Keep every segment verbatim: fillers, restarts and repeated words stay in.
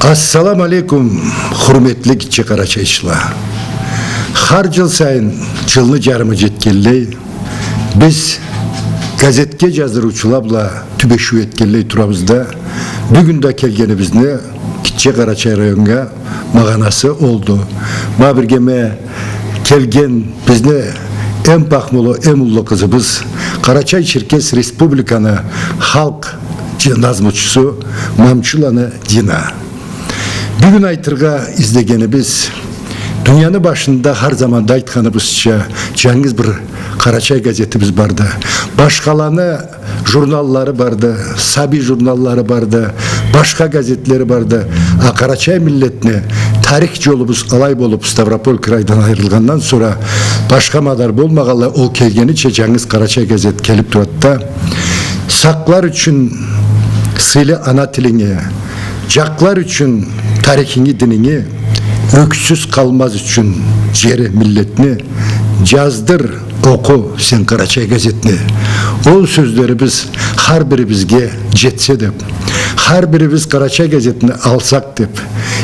Ассаламу алейкум, хурметли гитче къарачайчыла. Хар джыл сайын джылны джарымы джетгенлей, биз газетге джаздырыучула бла тюбешиу этгенлей турабыз да, бюгюн да келгенибизни Гитче Къарачай районнга магъанасы олду. Ма биргеме келген бизни эм пахмулу, эм уллу къызыбыз, Къарачай-Черкес Республиканы халкъ джы-, назмучусу Мамчуланы Дина. Бюгюн айтыргъа излегенибиз, дунияны башында хар заманда айтханыбызча, джангыз бир Къарачай газетибиз барды. Башхаланы журналлары барды, сабий журналлары барды, башха газетлери барды. А къарачай миллетни тарих джолубуз алай болуб, Ставрополь крайдан айырылгъандан сора башха мадар болмагъанлай, ол келгенича джангыз Къарачай газет келиб турады да. Сакълар ючюн сыйлы ана тилинги, джакълар ючюн тарихинги, дининги, ёксюз къалмаз ючюн джери, миллетни, джаздыр, окъу сен Къарачай газетни. Ол сёзлерибиз хар бирибизге джетсе деб, хар бирибиз Къарачай газетни алсакъ деб,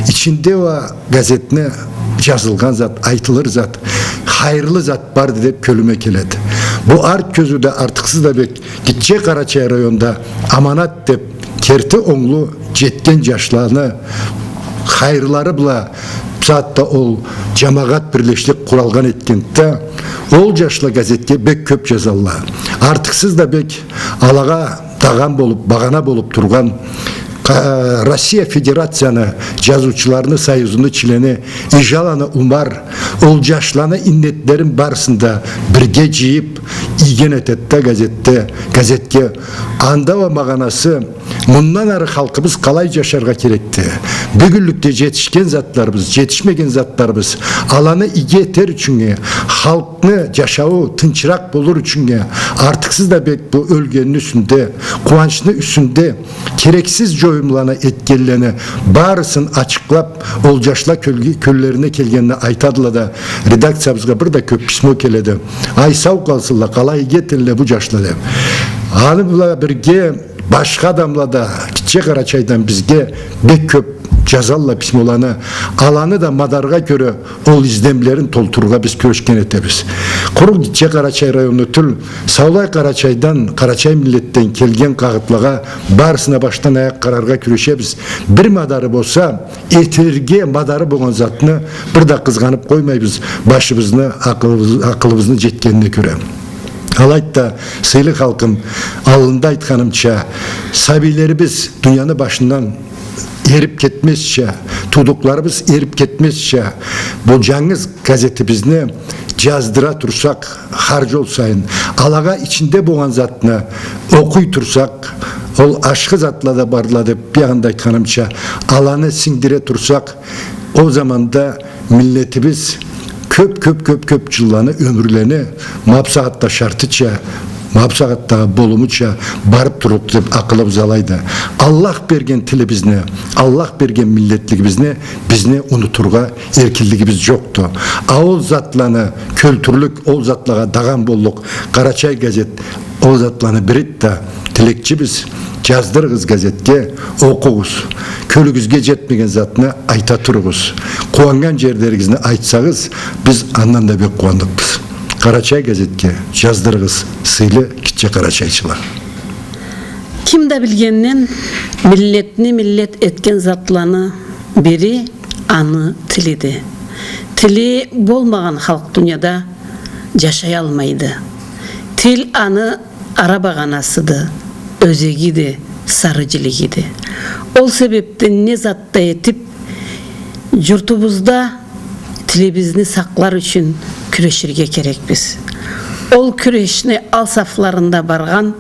ичинде уа газетни джазылгъан зат, айтылыр зат, хайырлы зат барды деб кёлюме келеди. Бу арт кёзюуде артыкъсыз да бек Гитче Къарачай районда аманат деб, керти онглу джетген джашланы хайырлары бла бусагъатда ол джамагъат бирлешлик къуралгъан этгенди да, ол джашла газетге бек кёб джазалла. Артыкъсыз да бек алагъа дагъан болуб, багъана болуб тургъан Къа-, Россия Федерацияны Джазыучуланы союзуну члени Ижаланы Умар ол джашланы иннетлерин барысын да бирге джыйыб, ийген этеди да газетде, газетге. Анда уа магъанасы, мындан ары халкъыбыз къалай джашаргъа керекди, бюгюнлюкде джетишген затларыбыз, джетишмеген затларыбыз, аланы иги этер ючюннге, халкъны джашауу тынчыракъ болур ючюннге, артыкъсыз да бек бу ёлгенни юсюнде, къууанчны юсюнде керексиз джоюмланы этгенлени барысын ачыкълаб, ол джашла кёл-, кёллерине келгенни айтадыла да, редакциябызгъа бир да кёб письмо келеди. Ай, сау къалсынла, къалай иги этелле бу джашла деб. Аны бла бирге башха адамла да Гитче Къарачайдан бизге бек кёб джазалла письмоланы. Аланы да мадаргъа кёре ол излемлерин толтурургъа биз кюрешген этебиз. Къуру Гитче Къарачай районну тюл, саулай Къарачайдан, къарачай миллетден келген къагъытлагъа барысына башдан аякъ къараргъа кюрешебиз. Бир мадары болса, этилирге мадары болгъан затны бир да къызгъаныб къоймайбыз, башыбызны, акъылыбыз-, акъылыбызны джетгенине кёре. Алайды да, сыйлы халкъым, аллында айтханымча, сабийлерибиз дунияны башындан эриб кетмезча, туудукъларыбыз эриб кетмезча, бу джангыз газетибизни джаздыра турсакъ, хар джол сайын алагъа ичинде болгъан затны окъуй турсакъ, ол ашхы затла да барла деб, биягъында айтханымча, аланы сингдире турсакъ, ол заманда миллетибиз кёб, кёб, кёб, кёб джылланы, ёмюрлени ма бусагъатда шартыча, ма бусагъатда болумуча барыб турлукъду деб акъылыбыз алайды. Аллах берген тилибизни, Аллах берген миллетлигибизни бизни унутургъа эркинлигибиз джокъду. А ол затланы кёлтюрлюк, ол затлагъа дагъан боллукъ Къарачай газет ол затланы бириди да, тилекчибиз, джаздырыгъыз газетге, окъугъуз. Кёлюгюзге джетмеген затны айта туругъуз. Къууаннган джерлеригизни айтсагъыз, биз андан да бек къууанныкъбыз. Къарачай газетге джаздырыгъыз, сыйлы гитче къарачайчыла. Ким да билгенден, миллетни миллет этген затланы бири аны тилиди. Тили болмагъан халкъ дунияда джашаялмайды. Тил аны ара багъанасыды, ёзегиди, сары джилигиди. Ол себебден не зат да этиб, джуртубузда тилибизни сакълар ючюн кюреширге керекбиз. Ол кюрешни ал сафларында баргъан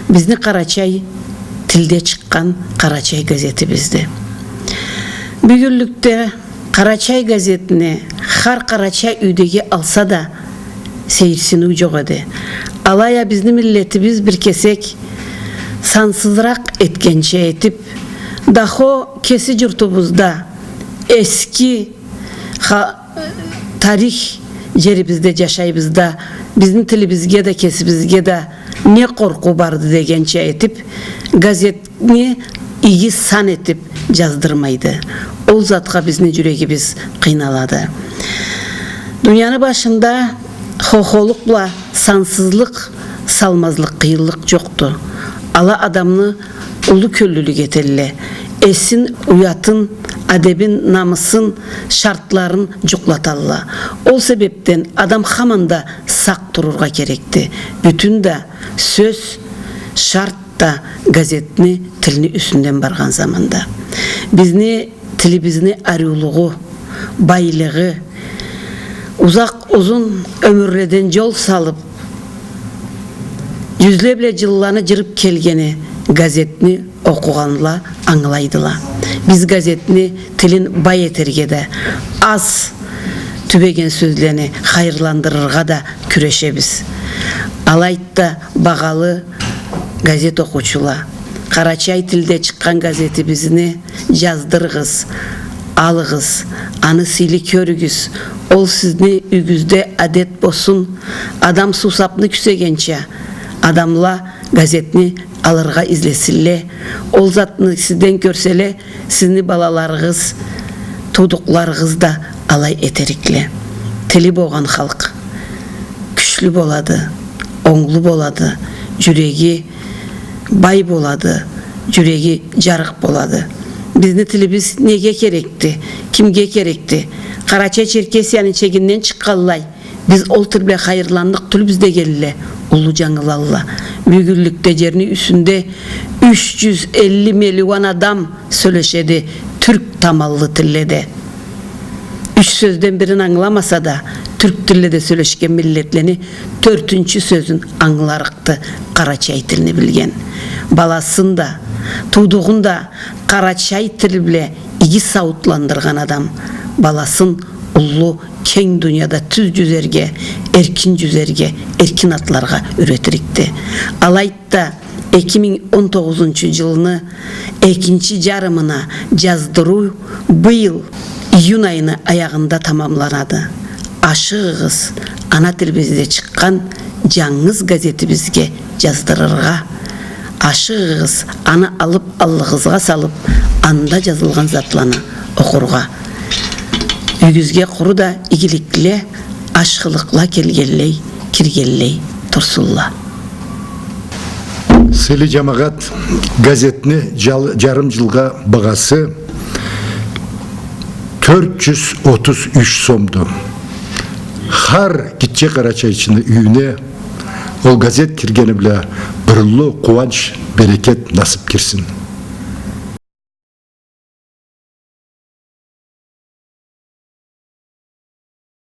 бизни къарачай тилде чыкъгъан Къарачай газетибизди. Бюгюнлюкде Къарачай газетни хар къарачай юйдеги алса да, сейирсиниу джокъ эди. Алай а бизни миллетибиз бир кесек сансызыракъ этгенча этиб, дахо кеси джуртубузда эски ха-, тарих джерибизде джашайбыз да, бизни тилибизге да, кесибизге да не къоркъуу барды дегенча этиб, газетни иги сан этиб, жаздырмайды. Ол затха бизни жюрегибиз къыйналады. Дунияны башында хохолукъ бла сансызлыкъ салмазлыкъ, къыйынлыкъ жокъду. Ала адамны уллу кёллюлюк этелле. Эсин, уятын, адебин, намысын, шартларын жукълаталла. Ол себепден адам хаманда сакъ турургъа керекди. Бютюн да сёз, шарт да газетни, тилни юсюнден баргъан заманда. Бизни тилибизни ариулугъу, байлыгъы, узакъ-узун ёмюрледен жол салып, жюзле бла жылланы жырып келгени газетни окъугъанла ангылайдыла. Биз газетни тилин бай этерге да, аз тюбеген сёзлени хайырландырыргъа да кюрешебиз. Алайды да, багъалы газет окъуучула, къарачай тилде чыкъгъан газетибизни жаздырыгъыз, алыгъыз, аны сыйлы кёрюгюз. Ол сизни юйюгюзде адет болсун. Адам суусапны кюсегенча, адамла газетни алыргъа излесинле. Ол затны сизден кёрселе, сизни балаларыгъыз, туудукъларыгъыз да алай этерикле. Тили болгъан халкъ кючлю болады, онглу болады, жюреги бай болады, жюреги жарыкъ болады. Бизни тилибиз неге керекди? Кимге керекди? Къарачай-Черкесияны чегинден чыкъгъанлай, биз ол тил бла хайырландыкъ тюлбюз дегенле уллу жангылалла. Бюгюнлюкде жерни юсюнде юч жюз элли миллион адам сёлешеди тюрк таманлы тилледе. Юч сёзден бирин ангыламаса да, тюрк тилледе сёлешген миллетлени тёртюнчю сёзюн ангыларыкъды къарачай тилни билген. Баласын да, туудугъун да къарачай тил бла иги сауутландыргъан адам баласын уллу кенг дунияда тюз жюзерге, эркин жюзерге, эркин атларгъа юретирикди. Алайды да, эки минг он тогъузунчу жылны экинчи жарымына жаздырыу быйыл июнь айыны аягъында тамамланады. Ашыгъыгъыз, ана тилибизде чыкъгъан жангыз газетибизге жаздырыргъа. Ашыгъыгъыз, аны алып, аллыгъызгъа салып, анда жазылгъан затланы окъургъа. Юйюгюзге къуру да игиликле, ашхылыкъла келгенлей, киргенлей турсунла. Сыйлы жамагъат, газетни жал-, жарым жылгъа багъасы тёрт жюз отуз юч сомду. Хар гитче къарачайчыны юйюне ол газет киргени бла бир уллу къууанч, берекет, насып кирсин.